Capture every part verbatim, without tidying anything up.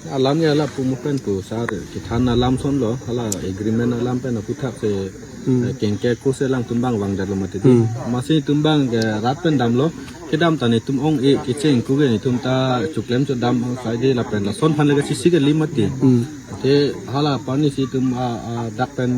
Alam ya la pumupen pu sar kithan alam son lo, hala agreement alam pen aputhaksi, hmm, eh, kengke ko se alangtum abang vangdetlo mati di. Hmm. Amatsi netum abang ke rat pen damlo, kedam ta netum ong-e kecheng ko ke netum ta choklem chodam ong sai di lapen lason aphan le kachisi kali mati. Hmm. Te hala aphan si netum a, a, dak pen,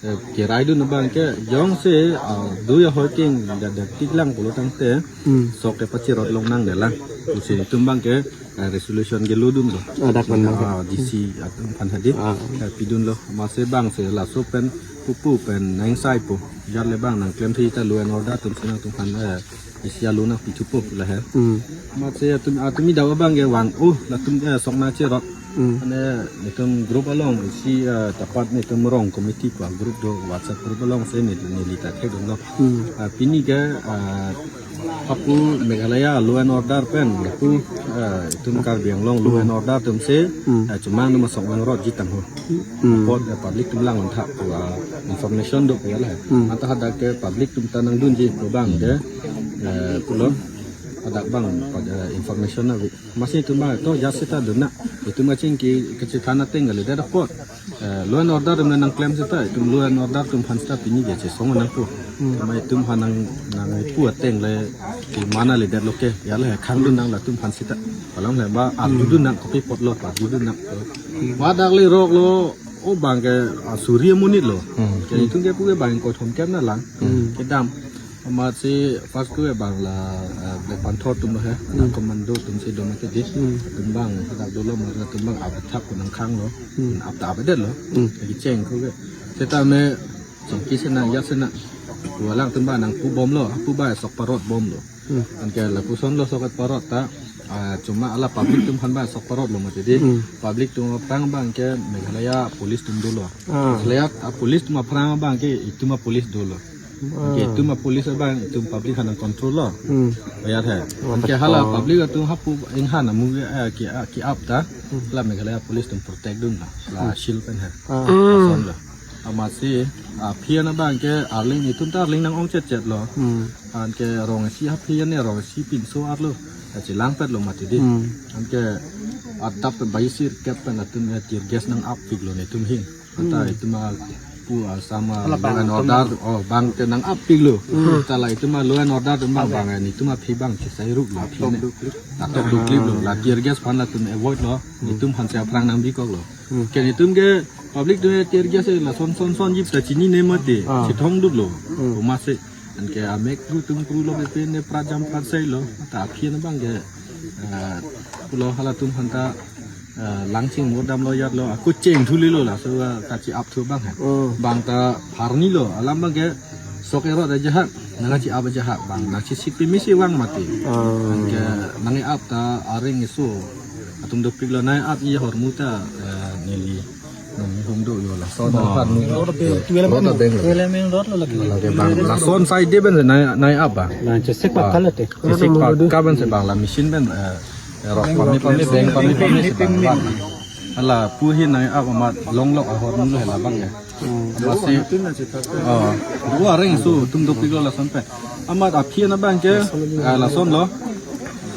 eh, keraidun abang ke jongsi, ah, dui ahoi kengda dak tik lang pulo tangte, hmm, sok kepachirot longnang de lang. Pusi netum abang ke, eh, resolution ke lodunlo. Ah, dak pen abang ke. Ah, D C atum aphan hadi. Ah. Eh, pidunlo. Amatsi abang si laso pen pupu pen nangsai pu. Jat le abang nangklemthe ta law and order atum si nangtum aphan, eh, isi alo nangpithupo lahe. Hmm. Amatsi atum, atum idau abang ke vang, oh, latum, eh, sok nangchirot. Hmm. Ane netum group along isi, eh, tapat netum rong committee pa group do, WhatsApp group alongsi ne, neli ta thekdunlo. Hmm. Ah, pini ke, ah, hapu Meghalaya law and order pen, hapu, eh, itum Karbi Anglong law and order atum si, hmm, eh, chomang atum asok nangrotji tangho. Hmm. Apot, eh, public atum lang untha pu, ah, information do pu lahe. Hmm. Anta hadak ke public atum ta nangdunji pu abang ke, eh, pulo hadak abang pada information ave. Amatsi netum abang to jat seta dun nang. Itum kachingki kachethang ateng kalidet apot, eh, law and order atum nangklem seta, itum law and order atum aphan seta pini ke chesong nangpo. Hmm. Amat itum aphan nang, nangpu ateng le, di mana ledet lo ke, ya le khangdun nang latum aphan seta. Palam le ba arjudun nang kopi apotlo, arjudun nang. Wadak le roklo, o abang ke, ah, suri amonit lo. Hmm. Ke itum ke pu ke abang ko thomkep na lang. Hmm. Kedam. Amatsi first ke abang la, eh, Black Panther atum lo he, hmm, commando atum si do mati di. Hmm. Atum abang, hadak dolo mara atum abang apthak ko nangkhanglo. Hmm. Apta apdetlo. Hmm. Lagi cheng ko ke. Setame chingki sena, ya sena. Walang atum abang nangpu bomlo, pu abang sok parot bomlo. Hmm. Anke lapuson lo sok parot ta, ah, chomang hala public atum aphan abang sok parotlo mati di. Hmm. Public atum aphrang abang ke Meghalaya police atum dolo. Ah. Meghalaya, ah, police atum aphrang abang ke itum a-police dolo. Ah. Ke itum a-police abang itum public aphan nangcontrol lo. Hmm. Bayat he. Oh, anke hala betul. Public atum hapu inghan amu ke, eh, ke, eh, ke-ap ta. Hmm. La Meghalaya police atum protect dun la. La, hmm, shield pen he. Ah. Lason lo. Amatsi, ah, aphi an abang ke arleng itum ta arleng nang-ong chetchet lo. Hmm. Anke rong isi aphi an ne rong isi pinso arlo. Kachelangpetlo mati di. Hmm. Anke adap pen baisir kep pen atum, eh, tear gas nang-appiklo netum ahin. Anta, hmm, itum a pu Assam a, hala law and order, oh, abang te nang-appiklo. Hmm. Ta la itum a law and order atum abang, abang, eh, netum aphi abang chesai ruklo aphi ne. Atok duklip. Atok dukliplo. La tear gas aphan latum avoid lo. Hmm. Netum aphan si aphrang nangbikoklo. Hmm. Ke netum ke public atum tear gas, eh, lason son sonji ta chinine mati. Ah. Chethongduklo. Hmm. Amatsi. Anke amek kru tum kru lo bepe ne prajam prasai lo. Ta aphi an abang ke, eh, pulo halatum aphan ta, eh, langching mordam lo yat lo, ako cheng thuli lo laso, eh, kache-ap thu abang he. Oh. Abang ta pharni lo, alam abang ke sok erot ajahak, nangkache-ap ajahak abang, nangchesik pemisi vang mati. Ah. Anke nang-ap ta areng eso atum dopiklo, nang-ap i ahormu ta, eh, neli nang hum do yo lason. Ba. Aphan nu. Rot adeng lo. Twelve main road lo lagi. Lagi abang. Lason side pen nang, nang-ap ba. Nangchesik, ah, pat kalo te. Chesik pat ka pen si abang la machine pen, eh, rok pame pame beng pame pame si abang. Hala pu ahin nang-ap amat longlok ahormu lo hela abang ya. Hmm. Amatsi, oh, areng eso atum dopiklo lason pen. Amat aphi an abang ke, ah, lason lo.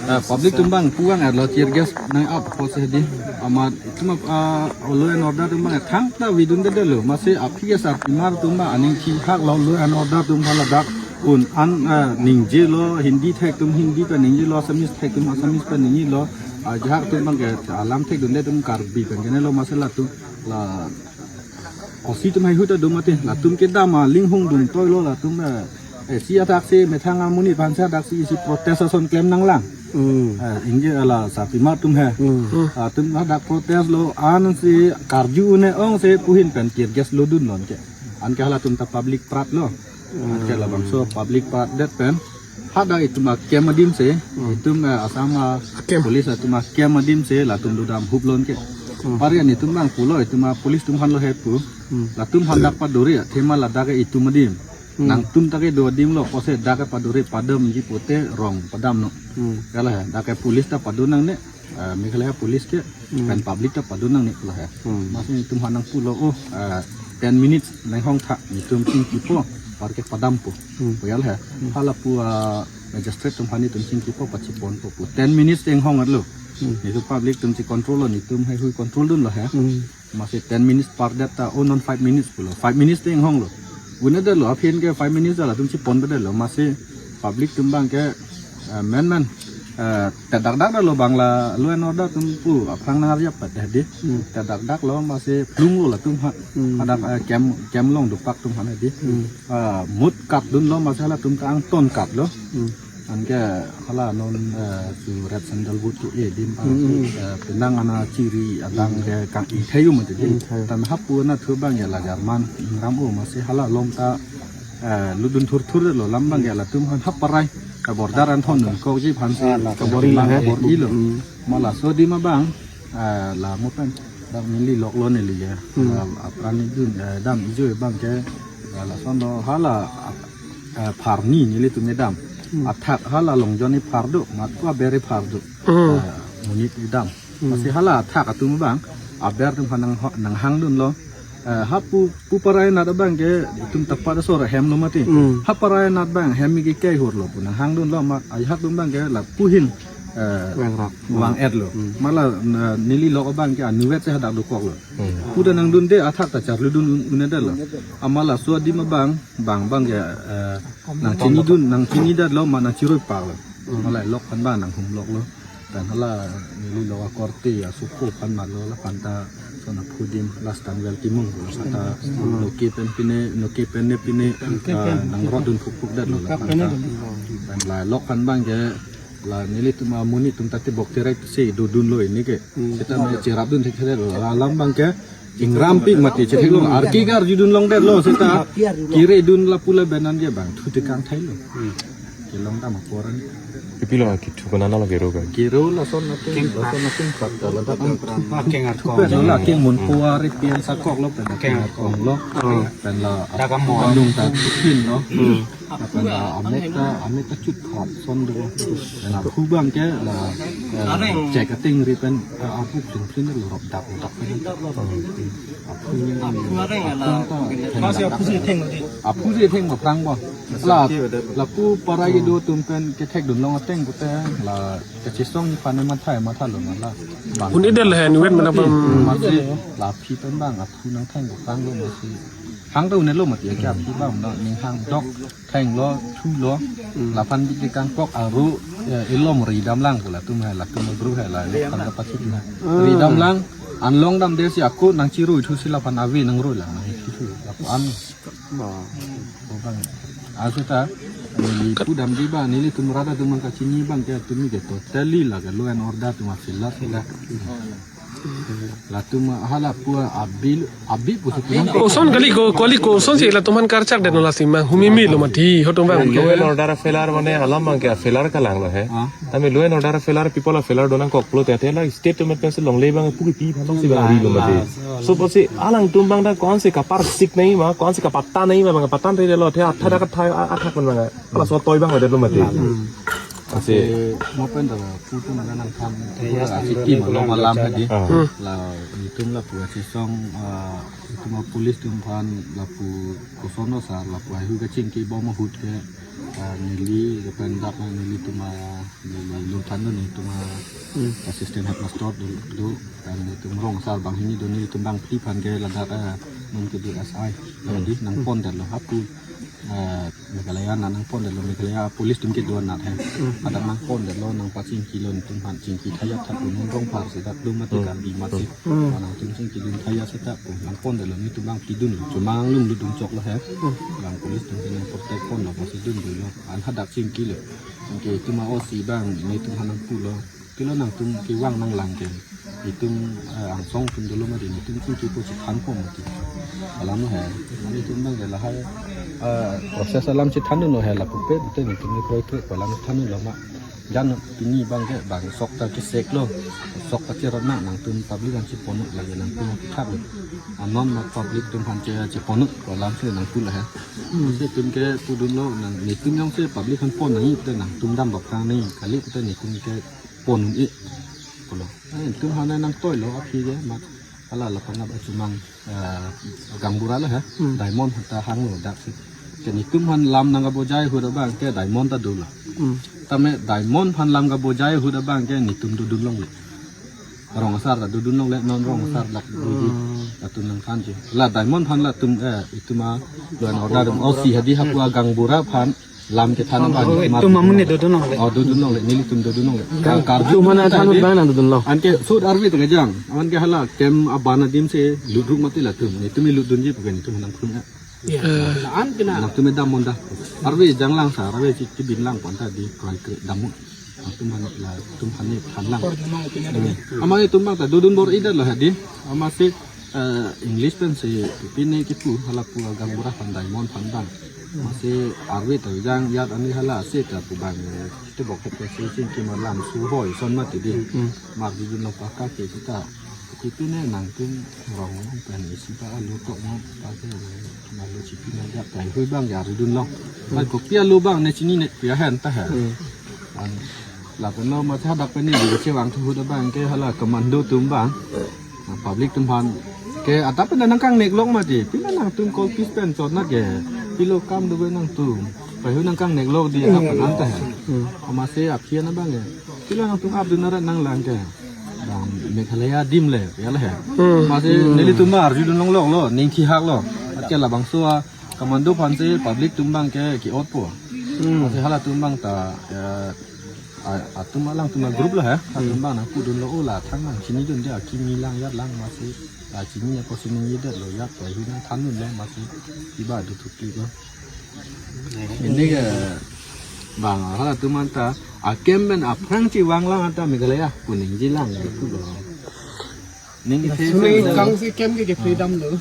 Ah, public atum abang pu vang-etlo tear gas nang-ap apotsi di. Amat itum, ah, law and order atum abang thangta vidundedetlo. Amatsi aphi ke sarpimar atum abang aning thihak lo, law and order atum aphan ladak un an, ah, ningjelo, Hindi thek atum Hindi pen ningjelo, Assamese thek atum Assamese pen ningjelo. Ah, ajahak atum abang ke alam thekdunde atum Karbi pen kenelo, amatsi latum la O C atum haihui ta do mati, latum kedam aling hung dun toilo latum, eh, eh, si adak si methang amonit aphan si adak si isi protest ason klem nanglang. Hmm. Eh, ingje hala sarpimar atum he. Hmm. Atum hadak protest lo an si karju un-e ong si pu ahin pen tear gas lodunlo anke. Anke halatum ta public pratlo. Anke labangso public pratdet pen hadak itum a-camp adim si, hmm, itum, eh, Assam a, a-camp, police atum a-camp adim si latum dodam huplo anke. Hmm. Pari an itum abang pulo, itum a-police atum aphan lo he pu. Hmm. Latum aphan dak padore, athema ladak ke itum adim. Hmm. Nangtum ta kedo adim lo, pusi dak ke padore padamji pute rong padamnon. Hmm. Kala he, dak ke police ta pado nangne, eh, Meghalaya police ke, hmm, pen public ta pado nangne kala he. Hmm. Amatsi itum aphan nangpulo, oh, eh, ten minutes nanghong tha, netum chingkipo, apar ke padampo. Hmm. Pu kala he. Hmm. Hala pu, ah, magistrate atum aphan netum chingkipo pachiponpo pu. Ten minutes nanghong-etlo. Hmm. Netum public atum si control lo, netum haihui control dunlo he. Hmm. Amatsi ten minutes pardet ta, oh, non five minutes pulo. Five minutes te inghonglo. Une detlo, aphi ke five minutes latum si ponpedetlo. Amatsi public atum abang ke, eh, men men, eh, tedakdak lo bang la law and order atum pu aphrang nang arjap pat dei. Hmm. Tedakdak lo, amatsi plunglo latum ha. Hmm. Hadak, eh, kem, kem long dupak atum ha dei. Hmm. Ah, mut kat dunlo, amatsi halatum ta angton katlo. Hmm. Anke hala non, eh, su red sandalwood tu eh dim, ah, Hmm, hmm. eh, penang ana chiri adang ke kang ingthei mati dei. Ingthei. Tan hapu anatthu abang ya la German ingram o, amatsi hala along ta, eh, lutdun thurthur lo, lam abang ya latum aphan hap parai, eh, border an thondun kokji aphansi Ah, la kabor kabor-i ilo he. Kabor-i lo. Hmm. Ma laso adim abang, eh, la mo pen dak neli loklo neli ya. Hmm. La apran nidun, eh, dam ijoi abang ke, eh, lasonlo hala, eh, phar ni nelitum kedam. Hmm. Athak hala Long John ni phar do, mat ko aber ni phar do. Hmm. Eh, monit kedam. Hmm. Amatsi hala athak atum abang, aber atum aphan nang ho-, nanghang dunlo. Eh, hapu, pu parai anat abang ke, itum tapat asor ahemlo mati. Hmm. Hap parai anat abang, hem ke kehurlo pu nanghang dunlo, ma, ajahak atum abang ke, lapu ahin, eh, Vang rap. Vang-etlo. Hmm. Ma la, na, neli lok abang ke, anuvet si hadak dokoklo. Hmm. Pu ta nangdunde athak ta charlidun un-, un-edetlo. Amat laso adim abang, bang abang ke, eh, nangchinidun, nangchinidetlo, ma nangchiroi paklo. Hmm. Ma la lok aphan abang nanghumloklo. Pen hala neli lok akorte asopo aphan malo, laphan ta lason aphu adim la Stanwell Timung, la ta Hmm. Noke pen pine, Noke pen ne pine, Noke ah, pen. Nangrotdun phukphuk detlo, Noke laphan pen ta. Ne dun. Pen la lok aphan abang ke, la nelitum amonit atum ta tebok terek si dodunlo pini ke. Hmm. Seta me cherapdun thekthedetlo. La alam abang ke ingrampik mati chetheklong. Arki karjudun longdetlo seta. Kiredun lapu laben an ke bang thu tekang thailo. Hmm. Kelong dam aporan. Pipilo kethu konat lo, kero ke? Kero lason akeng, lason akeng khat ta ladak an. Akeng arkong. Pen lo la akeng mun puari pian sakok lo pen akeng arkong lo. Oh. Pen la Dak amon. Anung ta tupin lo. Hmm. Pen la amek ta, amek ta chut phat son do. Pen la aphu abang ke la, eh, chek ating ri pen, eh, aphu plin plin lo rop dak dak pen. Aphu ni, aphu ta, Masih aphu si theng lo dei. Aphu si theng ba prang ba. La, lapu parai kedo atum pen kethekdun long ateng pute la kachesong ni aphan mathai matha lo ma la. Bang. Un-edetlo he, un-et mana bang. Amatsi la aphi pen bang aphu nangtheng dokang lo amatsi. Hang ta un-etlo mati ke aphi bang na ning hang dok thenglo thulo. Hmm. Laphan bidi kangkok aru, eh, ilom ridam lang pu latum he latum gru he la ni kan dapat sih na. Hmm. Ridam lang an longdamde si ako nangchiroi thu si laphan ave nangroi lang nangthu lapu an. Oh. Oh, bang. Aseta, neli pudamji bang, nelitum rat atum abang kachini abang ke atum ke totally la ke law and order atum a-failure, failure. Latum hala pu abi, abi pusi pu. Koson kali ko, kali koson si latum aphan karchakdetlo lasi ma, humimi lo mati, hotum bang. Law and order a-failure mane alam abang ke a-failure kalanglo he. Ah. Tame law and order a-failure, people a-failure donangkok pulote, te la state atum pensi longle abang pu kipi aphan si bang ari lo mati. So pusi alangtum abang ta konsi kaparsik nangji ma, konsi kapatan nangji ma, bang kapatan te lo, te atha dak atha, athak pen bang. Laso atoi abang avedetlo mati. Hmm. Asi. Mo pen ta pu atum nangthan. Te ya, pu la asi standard ti lo, malom alam lo hedi. Ah. Hmm. La itum lapu achesong, ah, itum a-police atum aphan lapu koson lo sar, lapu haihui kachingki bom ahut ke, ah, neli, lapen dak nelitum a, neli longthan do nelitum a, Hmm. assistant headmaster do, do, dan nelitum rong asar banghini do, nelitum bangphli aphan ke ladak, ah, non kedo S I. Hmm. Jadi nangpondetlo hapu, ah, Meghalaya na nangpondetlo, Meghalaya police atum kedo anat he. Hmm. Hadak nangpondetlo, nangpachingkilo, nelitum aphan chingki thayat tha pu, non rong phar si dak dum mati Hmm. Karbi amatsi. Hmm. Nangtum chingkidun thayat seta pu nangpondetlo, nelitum bangphli dunlo, chomang lum lutdun choklo he. Hmm. Bang police atum ke nang protect ponlo, amatsi dundunlo. An hadak chingkilo. Anke itum a-O C abang, nelitum aphan nangpulo. Pilo nangtum kevang nanglang ke. Itum, eh, angsong atum dolo mati, itum chingkipo chethanpo mati. Alam lo he. Mane itum abang ke lahai, eh, process alam chethandunlo he, lapu pe, pute nelitum ni kroikre alam thandunlo ma. Jan pini abang ke bang sok ta keseklo. Sok ta cherot na nangtum public an cheponlo lagi nangtum thaklo. Anon ma public atum aphan che cheponlo alam si nangpulo he. Hmm. Si itum ke pudunlo nang nelitum jongsi public aphan pon nangji pute nangtum dam bak tang nangji kali pute nelitum ke pon un-e pulo. Eh, itum aphan nangtoilo aphi ke mat hala lapangap achumang, eh, gaonbura lo he. Hmm. Diamond ta hanglo dak si. Ke nelitum aphan lam nangkabojai ahut abang ke diamond ta dolo. Hmm. Tame diamond aphan lam kabojai ahut abang ke nelitum dodun longle. Rong asar ta dodun longle, non rong asar dak dodi. Latum nangthanji. La diamond aphan latum, eh, itum a law and order atum, O C hadi hapu a gaonbura aphan lam kethan abang. Oh, itum amonit dodun longle. Oh, dodun longle, nelitum dodun longle. Ka-, karju atum aphan ta than hadi. Abang nangdodunlo. Anke sut arve tong ejang. Anke hala camp aban adim si lutruk mati latum. Netum lutdunji pu ke netum nangphrung ya. Iya. Eh. Nangtum dam un ta. Arve janglang sa, arve si tibin lang pon ta di krai kre dam un. Nangtum aphan latum aphan ni than lang. Amat itum abang ta dodun bor-idetlo hadi. Amatsi, eh, English pensi pine kipu hala pu a gaonbura aphan diamond aphan abang. Amatsi arve ta jang ajat ani hala si ta pu abang, eh, te bok het pensi sing ki ma lam su hoi son mati di. Hmm. Mar di dun lo paka ke sita. Kipine nangtum rong nang pen isi ta alu tok nang ta ke alu chipi nang ajat kai hui abang ya ridun long. Mai kopi alu abang ne chini ne pia hen ta hen. Hmm. An lapen lo amat hadak pen ni di kechevang thu ahut abang ke hala commando atum abang. Nang public atum aphan ke adap pen nangkangnek lok mati. Pine nangtum kol pis pen chot na ke. Pilo kam do nangtum. Pai hui nangkangnek lok di adap pen an ta hen. Hmm. Amatsi aphi an abang ke. Pilo nangtum ap dun arat nanglang ke. Bang Meghalaya adim le, ya le he. Hmm. Amatsi nelitum arjudun longloklo, ning thihaklo. Atke labangso a commando aphan si public atum abang ke ki-otpo. Hmm. Amatsi halatum abang ta, eh, a-, atum alangtum a group lo he. Atum abang nangpudunlo, o la thang nang chinidun dia kimi lang ajat lang amatsi. La chini ako chinidetlo ajat, pai hui nangthandunlo amatsi. Iba do thupi ko. Ini ke bang halatum anta a camp pen aphrang chevang lang anta Meghalaya pu ningje lang ya pu lo. Ning isi Suni kang si camp ke ke freedom lo.